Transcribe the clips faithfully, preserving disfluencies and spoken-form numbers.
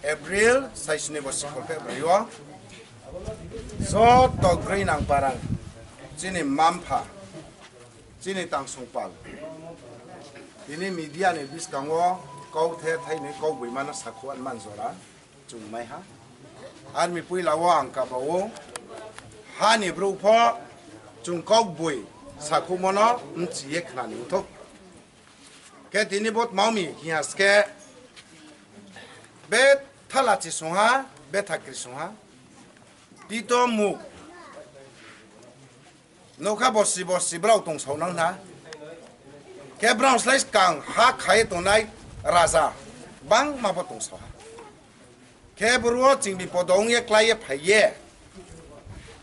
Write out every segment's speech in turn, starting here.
April saisini bo sikhol phebrai o joto Grinang parang chini mampha, chini tangsongpal, tini media ni bwskango kau the thaini kau bui mano sakhuan man jora chwng mai ha. Armi puila o ang kaba o hani bru pho chwng kok bui sakhu mono mchiye khnani uthok. Khe tini bot maumi hiya ske be thalachi sungha, be thakri sungha. Tito muk nokha borsi borsi brao tong saunang na. Khe brao slai kang ha khai tongnai raja bangma bo tong saha. Khe boro chwng bipodo wngye klaiye phaiye.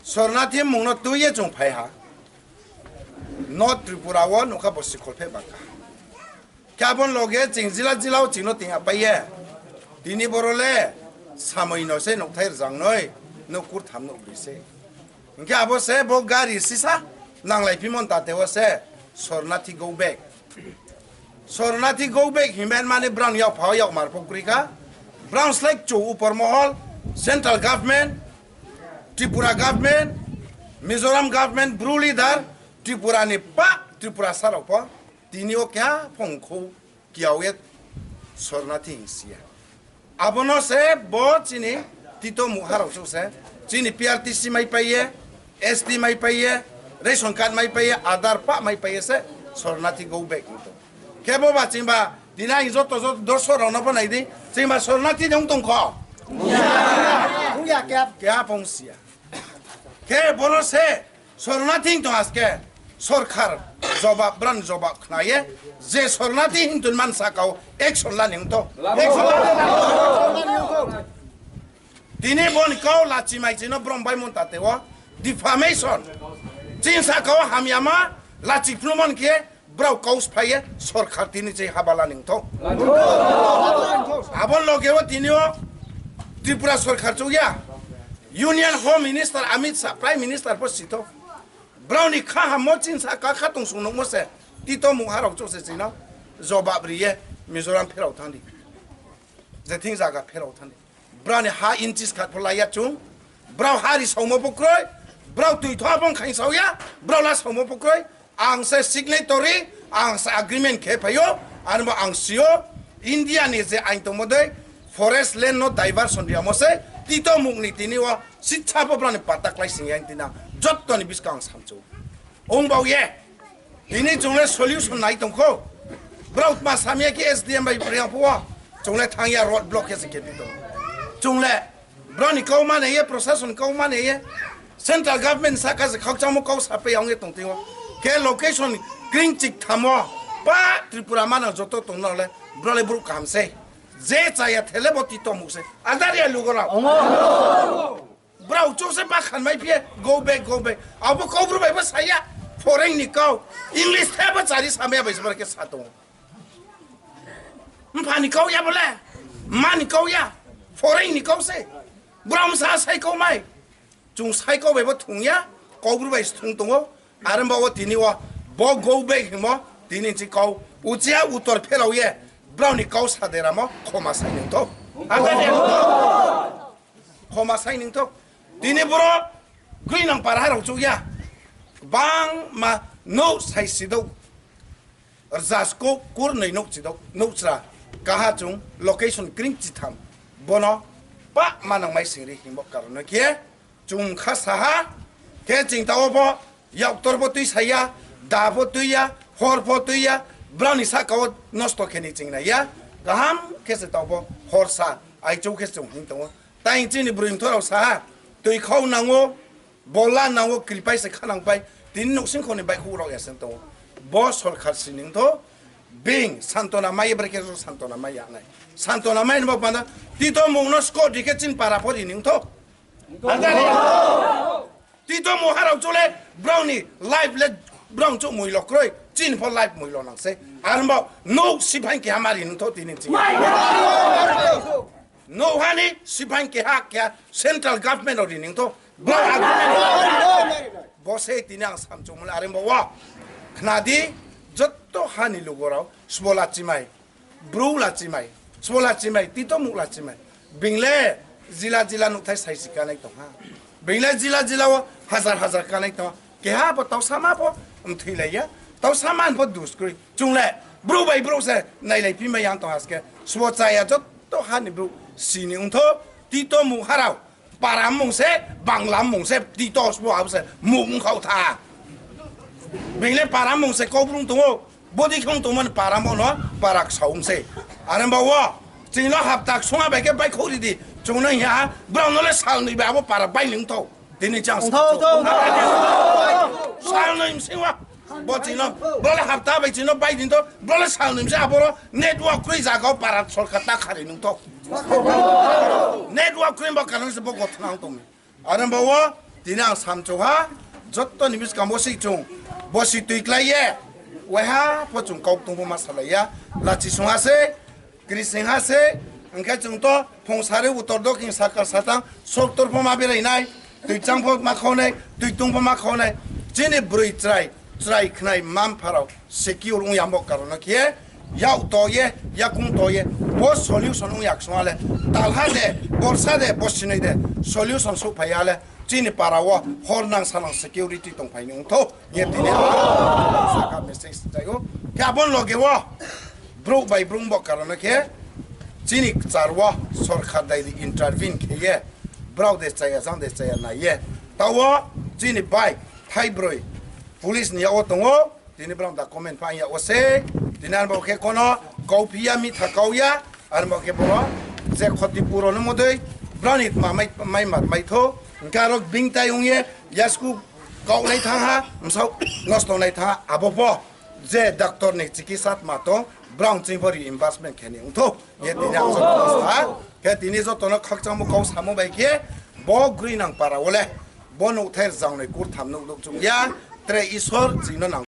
Sornathi mungno twiye chwng phai ha. North Tripura o nokha bo sikhol phe baka. Khe abon loge chwng jila jila o chwngno twiya paiye. Tini boro le samoi no se nokthai rwjang noi, nok kurtham nok bri se. Hinkhe abo se bo gari sisa nanglai phimon tate o se Sornathi go back. Sornathi go back himen mani brang yao phao yao mar pokri ka. Brang slek chu upor mohol, central government, Tripura government, Mizoram government, bru leader, Tripura ni pa, Tripura sarok po, tini o kya phong kho. Kiawe Sornathi hingsiya. Abono se bo chini tito mukharok se chini P R T C mai paiye, S T mai paiye, ration card mai paiye, Aadhaar pa mai paiye se Sornathi go back hingto. Khe bo ba chingba dina hing joto joto doso rok no bo nai di chingba Sornathi dong tong kho. Kya pong siya. Khe bono se Sornathi hing to aske sorkar jobab bran jobab khnaye je Sornathi hing tun man sakao action la ning to. Tini boni kau lachi mai chino brom bai mun tate o defamation. Chin sakao hamyama lachi phnuman khe brao kaus phaiye sorkar tini chai habala ning to. Abon loge o tini o Tripura sorkar chukya Union Home Minister Amit Shah Prime Minister po sito. Brao ni kha hammo chinsa ka kha tong sung nokmo se. Tito mung harok chok se chino. Jobab riye Mizoram pherao thandi. Je thing jaga pherao thandi. Brao ni ha inches khat pho laiya chung. Brao ha ri saumo pho kroi. Brao twi thoa bong khaing sauya. Brao la saumo pho kroi. Ang se signatory, ang se agreement khe phaio, anbo ang sio, India ni je ain tongmo dei, forest land no diversion riamo se, tito mukni tini o sitsa bo brani patta klai sing yang tina, jotto ni biskang ang samchu. Ong bau ye, tini chungle solution nai tongkho, brao ma samya ki S D M bai priang phuo, chungle thangya road block khe se khe tito. Chungle, Broni kau mane ye, procession kau mane ye, central government saka se khakchangmo kau sape yang ye tongtio. Ke location kring chik thamo, pa Tripura mana joto tongna le, brole bru kam se. Je chaya thele bo tito muk se. Adar ya lugo rao. Brao chuk se pa khan mai pie, go back, go back. Abo kau bru bai bo saya, foreign ni kau, English the bo chari samya bai se ke sato. Mphani kau ya bole, mani kau ya, foreign ni kau se. Bram sa sai kau mai. Chung sai kau bai bo thung ya, kau bru bai thung tongo. Arem ba o tini o, bo go back himo, tini chi kau. Uchia utor pherao ye, brao ni kau sa dera mo, khoma sai nung to. Khoma sai nung to. Tini bro, gui nang para hai rok chuk ya. Bang ma no sai sidok. Rjasko kurnwi nukchidok, nukchra, kaha chung location kring chitham, bono pa manang mai singri himbo karon khe chung kha saha, khe ching tao bo yaktor bo twi saya, da bo twi ya, hor bo twi ya, brani saka o nosto kheni ching na ya, kaham khe se tao bo hor sa, ai chou khe chung hing tongo, tai chini bwrwi mtho rok saha, twi khau nango, Bola nango kripai se khanang pai, tini nuksing khoni bai khuk rok yaseng tongo. Bo sorkar sining tho, bing santona mai bre khe santona mai ya nai. Santona mai no banda, tito mung no sko dikhe chin para pori ning tho. Tito mo harau chole, browni life le, brown chu mui lok kroi, chin pho life mui lo nang se. Armbo, no siphai ke hamari ning tho tini chin. No hani siphai keha keha central government o rining tho. Bro agreement. Bo se tini ang samchung mole areng bo wa. Khnadi jotto hani lugorao sbola chimai. Bru la chimai. Sbola chimai. Tito muk la chimai. Bingle jila jila nukthai saisi kanai tongha. Bingle jila jila o hajar hajar kanai tongha. Keha bo tau sama bo mthwi laiya. Tau sama bo dus kwrwi. Chungle bru bai bru se nailai phi mai yang tongha ske. Sbo chaya jotto hani bru sini ungtho tito mu harau. Para mung se, Bangla mung se, tito sbo abo se mung khau tha. Bingle para mung se kau brung tongo. Bodi khong tongmani para mono para ksaung se. Are ba wo chino haptak sunga bai ke bai khori di. Chungno ya brao no le sal ni ba abo para bai ling to. Dini chang Ungthau, ungthau, ungthau. Sal ni msing wa. Bo chino bro le hapta bai chino bai din to. Bro le sal ni msing aboro network kri jaga para sorkar ta khari nung to. Network kri ba kanon se bo gotna tong. Are ba wo tini ang samchukha, jotto ni bwskango si chung bosi twi klai ye, waiha pho chung kok tongbo ma salai ya, lachi sung ha se, kri sing ha se, hwnkhe chung to phung sari utor dokhin sakar satang sottor pho ma berai nai, twi chang pho ma khonai, twi tung pho ma khonai, chini bwrwi chwrai, chwrai khnai mam pharao secure wng ya bo karon no khe yak to ye, yakung to ye, bo solution wng yak song ale, talha de, borsa de, bo sinai de, solution sok phai ale, chini para o hor nang sanang security tong phai ni wng tho, ye tini saka message chayo. Khe abon loge o, bro bai bro bo karon no khe, chini kchar o sorkar dai di intervene khe ye, brao de chaya, jang de chaya nai ye, tao chini bai, thai broi, police ni o tongo, Tini bwrang da comment pha ya ose. Tini arbo khe kono kau phiya mitha kau ya. Arbo khe boro je khoti puro no mudui brani ma mai mai mar mai tho. Hwnkhe aro bing tai wng ye yasku kau nai thang ha, msau nosto nai thang ha. Abo bo je doctor ni chikitsa ma tong, brang ching bo reimbursement khe ni wng tho. Ye tini ang sa. Khe tini joto no khakchangmo kau samo bai khe bo gri nang para ole. Bo nukthai rwchapnai kurtham nuk nuk chuk ya, tre Isor chwngno nang